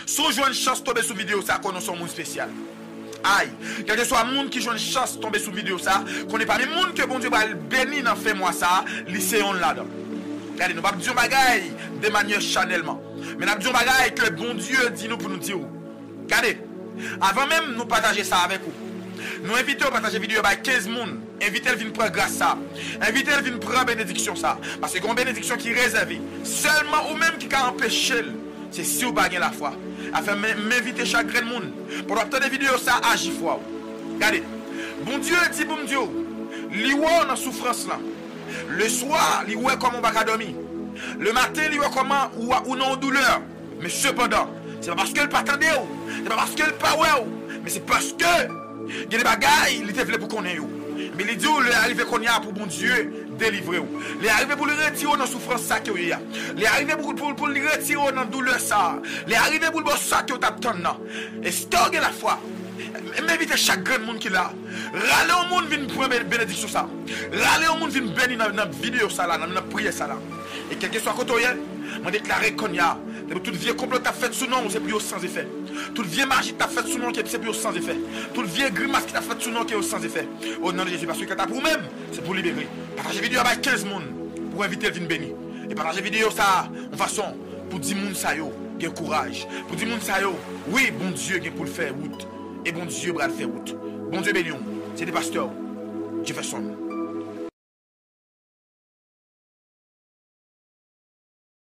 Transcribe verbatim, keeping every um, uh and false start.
Si w jwenn chans tonbe sou videyo sa, konnen w se yon moun espesyal. Ay, kèlkeswa moun ki jwenn chans tonbe sou videyo sa, konnen pami moun ke Bondye pral beni nan fen mwa sa, li se yonn ladan. Gade, nou p ap di yon bagay de manyè chanèlman, men n ap di yon bagay ke Bondye di nou pou nou di w. Gade, avan menm nou pataje sa avèk ou, nou envite w pataje videyo bay kenz moun. Envite l vin pran gras sa. Envite l vin pran benediksyon sa. Paske gen yon benediksyon ki rezève sèlman ou menm ki ka anpeche l. Se si w pa gen lafwa. Afè m, m envite chak grenn moun, pandan w ap tande videyo sa, aji fwa w. Gade, Bondye di pou m di w, li wè w nan soufrans lan. Leswa, li wè kòman w pa ka dòmi. Lematen, li wè kòman ou, ou nan yon doulè. Men sepandan, se pa paske l pa tande w, se pa paske l pa wè w, men se paske gen de bagay li te vle pou konnen yo. Men li di w, lè a rive konnen a pou Bondye delivre w. Lè a rive pou li retire w nan soufrans sa ke w ye a. Lè a rive pou, pou, pou li retire w nan doulè sa. Lè a rive pou l ba w sa ke w t ap tann nan. Èske w gen lafwa? M envite chak grenn moun ki la. Rale yon moun vin pran ben-, benediksyon sa. Rale yon moun vin beni nan, nan videyo sa la, nan, nan priyè sa la. E kèlkeswa kote w ye, mwen deklare kounye a, depi tout vye konplo k t ap fèt sou non w, se pou yo san efè. Tout vye maji k t ap fèt sou non w, se pou yo san efè. Tout vye grimas ki t ap fèt sou non w, ke yo san efè. O non de Jezi, paske kanta pou ou menm, se pou libere. Pataje videyo a bay kenz moun pou envite l vin beni. E pataje videyo sa a yon fason pou di moun sa yo gen kouraj. Pou di moun sa yo, wi, Bondye gen pou l fè wout. E Bondye pral fè wout. Bondye beni w. Se te pastè w, Jefferson.